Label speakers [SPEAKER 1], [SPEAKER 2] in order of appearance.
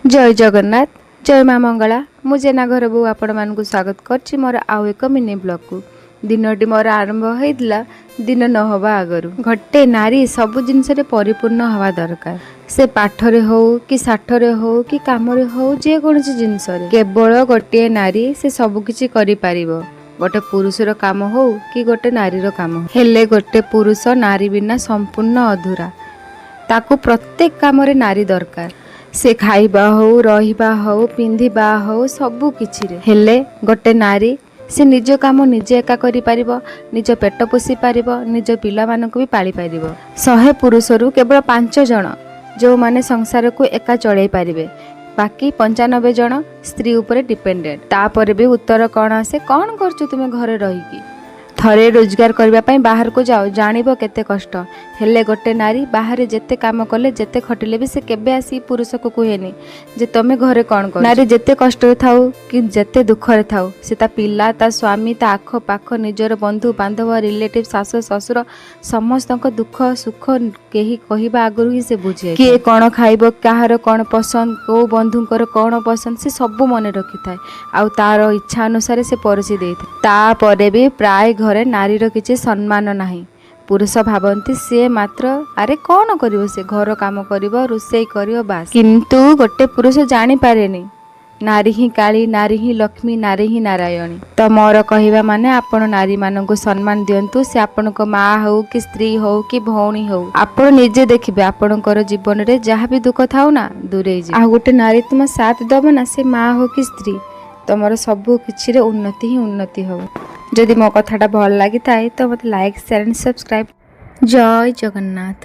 [SPEAKER 1] ଜୟ ଜଗନ୍ନାଥ, ଜୟ ମା ମଙ୍ଗଳା। ମୁଁ ଜେନା ଘର ବୋଉ ଆପଣମାନଙ୍କୁ ସ୍ୱାଗତ କରୁଛି ମୋର ଆଉ ଏକ ମିନି ବ୍ଲଗ୍କୁ। ଦିନଟି ମୋର ଆରମ୍ଭ ହେଇଥିଲା ଦିନ ନ ହେବା ଆଗରୁ। ଗୋଟେ ନାରୀ ସବୁ ଜିନିଷରେ ପରିପୂର୍ଣ୍ଣ ହେବା ଦରକାର। ସେ ପାଠରେ ହଉ କି ସାଠରେ ହଉ କି କାମରେ ହଉ, ଯେକୌଣସି ଜିନିଷରେ। କେବଳ ଗୋଟିଏ ନାରୀ ସେ ସବୁ କିଛି କରିପାରିବ। ଗୋଟେ ପୁରୁଷର କାମ ହଉ କି ଗୋଟେ ନାରୀର କାମ ହଉ, ହେଲେ ଗୋଟେ ପୁରୁଷ ନାରୀ ବିନା ସମ୍ପୂର୍ଣ୍ଣ ଅଧୁରା। ତାକୁ ପ୍ରତ୍ୟେକ କାମରେ ନାରୀ ଦରକାର। ସେ ଖାଇବା ହଉ, ରହିବା ହଉ, ପିନ୍ଧିବା ହଉ, ସବୁ କିଛିରେ। ହେଲେ ଗୋଟେ ନାରୀ ସେ ନିଜ କାମ ନିଜେ ଏକା କରିପାରିବ, ନିଜ ପେଟ ପୋଷି ପାରିବ, ନିଜ ପିଲାମାନଙ୍କୁ ବି ପାଳିପାରିବ। 100 ପୁରୁଷରୁ କେବଳ 5 ଜଣ ଯେଉଁମାନେ ସଂସାରକୁ ଏକା ଚଳେଇ ପାରିବେ, ବାକି 95 ଜଣ ସ୍ତ୍ରୀ ଉପରେ ଡିପେଣ୍ଡେଣ୍ଟ। ତାପରେ ବି ଉତ୍ତର କ'ଣ ଆସେ? "କ'ଣ କରୁଛ ତୁମେ ଘରେ ରହିକି? ଥରେ ରୋଜଗାର କରିବା ପାଇଁ ବାହାରକୁ ଯାଅ, ଜାଣିବ କେତେ କଷ୍ଟ।" ହେଲେ ଗୋଟେ ନାରୀ ବାହାରେ ଯେତେ କାମ କଲେ, ଯେତେ ଖଟିଲେ ବି ସେ କେବେ ଆସି ପୁରୁଷକୁ କୁହେନି ଯେ ତମେ ଘରେ କ'ଣ କର। ନାରୀ ଯେତେ କଷ୍ଟରେ ଥାଉ କି ଯେତେ ଦୁଃଖରେ ଥାଉ, ସେ ତା ପିଲା, ତା ସ୍ୱାମୀ, ତା ଆଖ ପାଖ, ନିଜର ବନ୍ଧୁ ବାନ୍ଧବ, ରିଲେଟିଭ, ଶାଶୁ ଶ୍ୱଶୁର ସମସ୍ତଙ୍କ ଦୁଃଖ ସୁଖ କେହି କହିବା ଆଗରୁ ହିଁ ସେ ବୁଝେ। କିଏ କ'ଣ ଖାଇବ, କାହାର କ'ଣ ପସନ୍ଦ, କେଉଁ ବନ୍ଧୁଙ୍କର କ'ଣ ପସନ୍ଦ, ସେ ସବୁ ମନେ ରଖିଥାଏ ଆଉ ତାର ଇଚ୍ଛା ଅନୁସାରେ ସେ ପରସି ଦେଇଥାଏ। ତାପରେ ବି ପ୍ରାୟ ଘରେ ନାରୀର କିଛି ସମ୍ମାନ ନାହିଁ। ପୁରୁଷ ଭାବନ୍ତି ସିଏ ମାତ୍ର, ଆରେ କ'ଣ କରିବ ସେ, ଘର କାମ କରିବ, ରୋଷେଇ କରିବ, ବାସ୍। କିନ୍ତୁ ଗୋଟେ ପୁରୁଷ ଜାଣିପାରେନି ନାରୀ ହିଁ କାଳୀ, ନାରୀ ହିଁ ଲକ୍ଷ୍ମୀ, ନାରୀ ହିଁ ନାରାୟଣୀ। ତ ମୋର କହିବା ମାନେ, ଆପଣ ନାରୀମାନଙ୍କୁ ସମ୍ମାନ ଦିଅନ୍ତୁ। ସେ ଆପଣଙ୍କ ମା ହଉ କି ସ୍ତ୍ରୀ ହଉ କି ଭଉଣୀ ହଉ। ଆପଣ ନିଜେ ଦେଖିବେ, ଆପଣଙ୍କର ଜୀବନରେ ଯାହା ବି ଦୁଃଖ ଥାଉ ନା, ଦୂରେଇ ଯିବ। ଆଉ ଗୋଟେ ନାରୀ ତୁମ ସାଥ ଦବ ନା, ସେ ମା ହଉ କି ସ୍ତ୍ରୀ, ତମର ସବୁ କିଛିରେ ଉନ୍ନତି ହିଁ ଉନ୍ନତି ହବ। ଯଦି ମୋ କଥାଟା ଭଲ ଲାଗିଥାଏ ତ ମୋତେ ଲାଇକ୍, ସେୟାର ଆଣ୍ଡ ସବସ୍କ୍ରାଇବ୍। ଜୟ ଜଗନ୍ନାଥ।